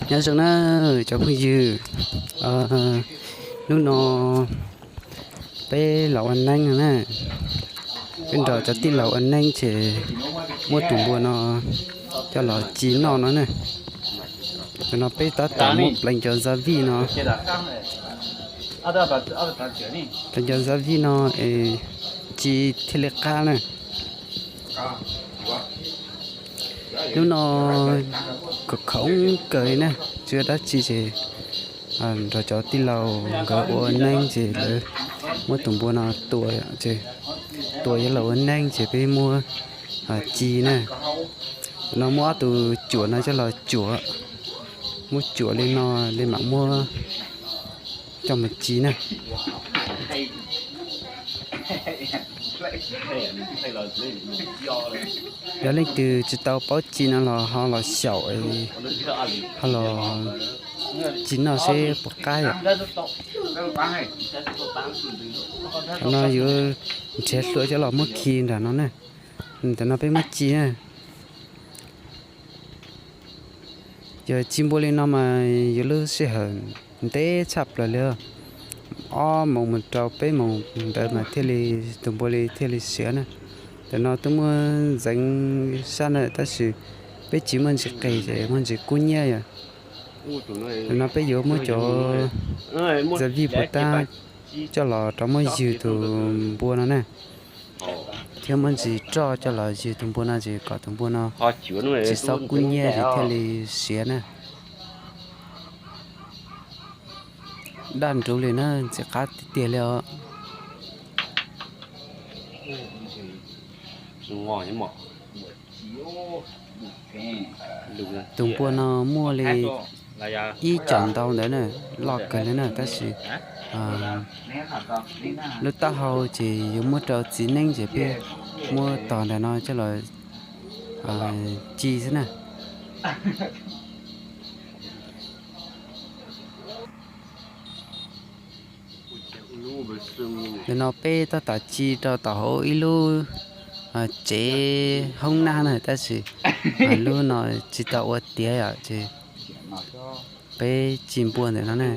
Nyob zoo na cov phooj ywg, hnub no peb los ua neeb no na, peb nrog cov tij laug ua neeb ces muab tus npua no coj los ci noj no na. Tam no peb tab tom muab pleev cov zavij no, pleev cov zavij no es ci thiaj li qab na. Hnub no khoom khoom kawg li na, tsis ua dab tsi ces nrog cov tij laug nkawd ua neeb ces lawv muab tus npua no tua, tua coj los ua neeb ces peb muab ci na. Tam no muab ob tug cuam no coj los cuam, muab cuam li no li mam muab coj mus ci na. Yog leej twg tsis tau paub ci no los ho los xyaum, ho los ci noj seb puas qab yom. Tam no yuav nrhiav hlua coj los muab khi nram no na. Tam no peb muab ci na. Yog ci npua li no mas yuav lub sij hawm ntev tshaj plaws li, ob moos mus rau peb moos ntawd mas thiaj li tus npua li thiaj li siav na. Tam no twb muab ntxeev sab na tab sis peb tsis muaj ntsis qis ces muaj ntsis kub nyiab yom. Tam no peb yuav muab cov zavij puas tab coj los rau muab ywg tus npua no na, thiab muab ntsis roj coj los ywg tus npua no ces kom tus npua no tsis txhob kub nyiab ces thiaj li siav na. Daj nruv li na, ntxim qab tiag tiag li os. Tus npua no muaj li ib com ntau ntawd na, loj kawg li na tab sis lub taub hau ces yuav muab rau txiv neeb ces peb muab tog ntawm no coj los ci xwb na. Ntawm no peb tab tom ci rau tom hauv ib lub tsev hoob nab na tab sis lub no tsis tau ua tiav yom ces peb ci npua ntawm no na.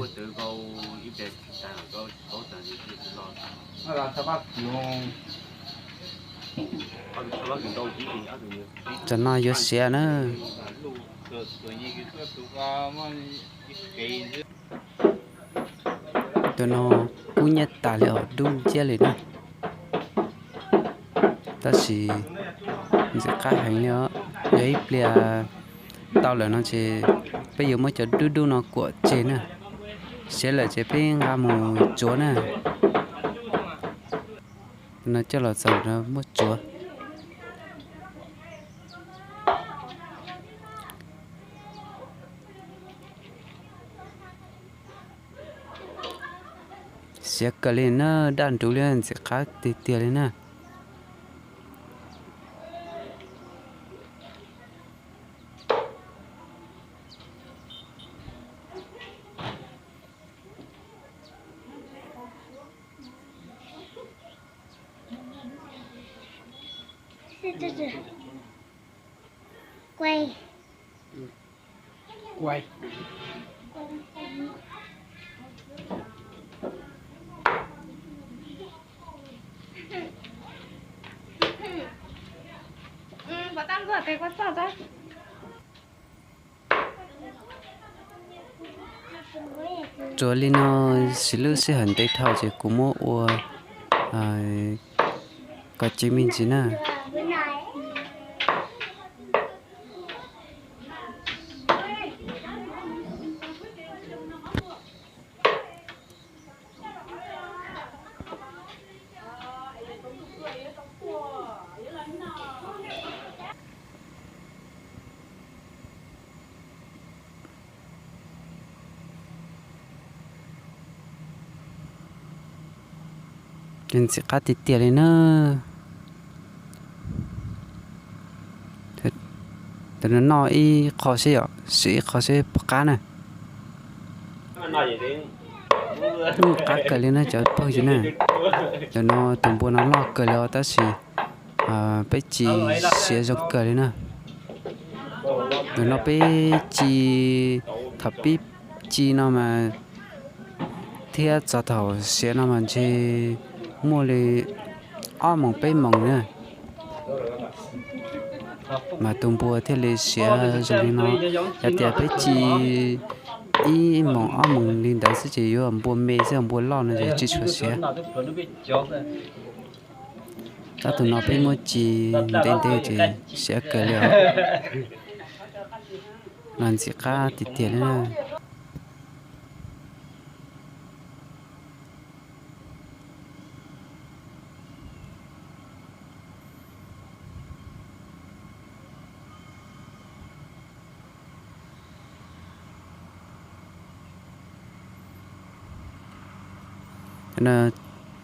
Tam no yuav siav na. Tam no kub nyiab tas li os, dub nciab li na. Tab sis ntxim qab heev li os. Yog ib pliag tau lawm no ces peb yuav muab cov dub dub no kuam tseg na. Siav lawm ces peb nqa mus tsuav na. No coj los txog muab tsuav. Siav kawg li na, daj nruv li, ntxim qab tiag tiag li na. Tsuav li no, siv lub sij hawm ntev dhau ces kuv muab ua kom ceev me ntsis na. Ntxim qab tiag tiag li na. Tam no noj ib qho seb yom, sim ib qho seb puas qab na. Qab kawg li na cov phooj ywg na. Tam no tus npua no loj kawg li os tab sis peb ci siav zoo kawg li na. Ntawm no peb ci, thaum pib ci no mas thiab txog thaum siav no mas ntshe muaj li ob moos peb moos na, mas tus npua thiaj li siav zoo li no. Yog tias peb ci ib moos ob moos li ntawd xwb ces yuav npua me xwb, npua loj no ces tsis tshua siav. Tab tus no peb muab ci ntev ntev ces siav kawg li os. Los ntxim qab tiag tiag li na.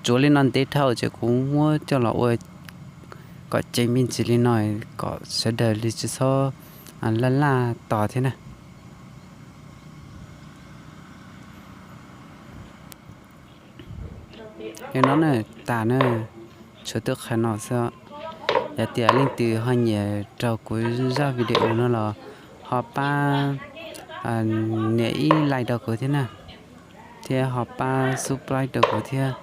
Tsuav li no ntev dhau ces kuv muab coj los ua kom ceev me ntsis li no kom sawv daws li tsis txhob laj laj tos thiab na. Li no na, tas na, tshuav twb qhov no xwb. Yog tias leej twg ho nyiam raug kuv zaj video no los ho pab nias ib like rau kuv thiab na, thiab ho pab subscribe rau kuv thiab.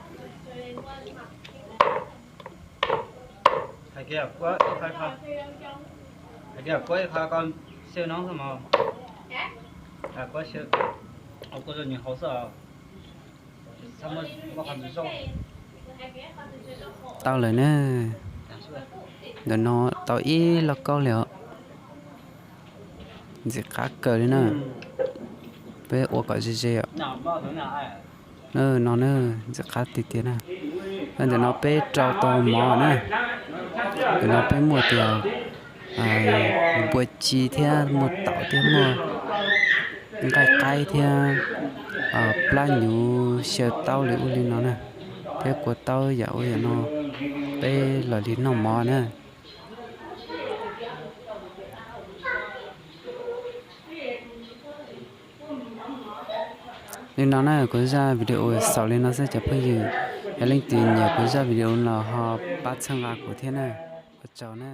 Tau lawm na, ntawm no tau ib lauj kaub li os. Ntxim qab kawg li na, peb ua kom ze ze os. No na, ntxim qab tiag tiag na. Ntawm no peb rau tau mov na, ntawm no peb muaj tias npua ci thiab muaj taum thiab muaj nqaij qaib thiab plab nyuv xyaw taub li ub li no na, thiab kua taub yam ub yam no, peb los li noj mov na. Li no na, kuv zaj video xaus li no xwb cov phooj ywg. Yog leej twg nyiam kuv zaj video los ho pab txhawb nqa kuv thiab na. Ua tsaug na.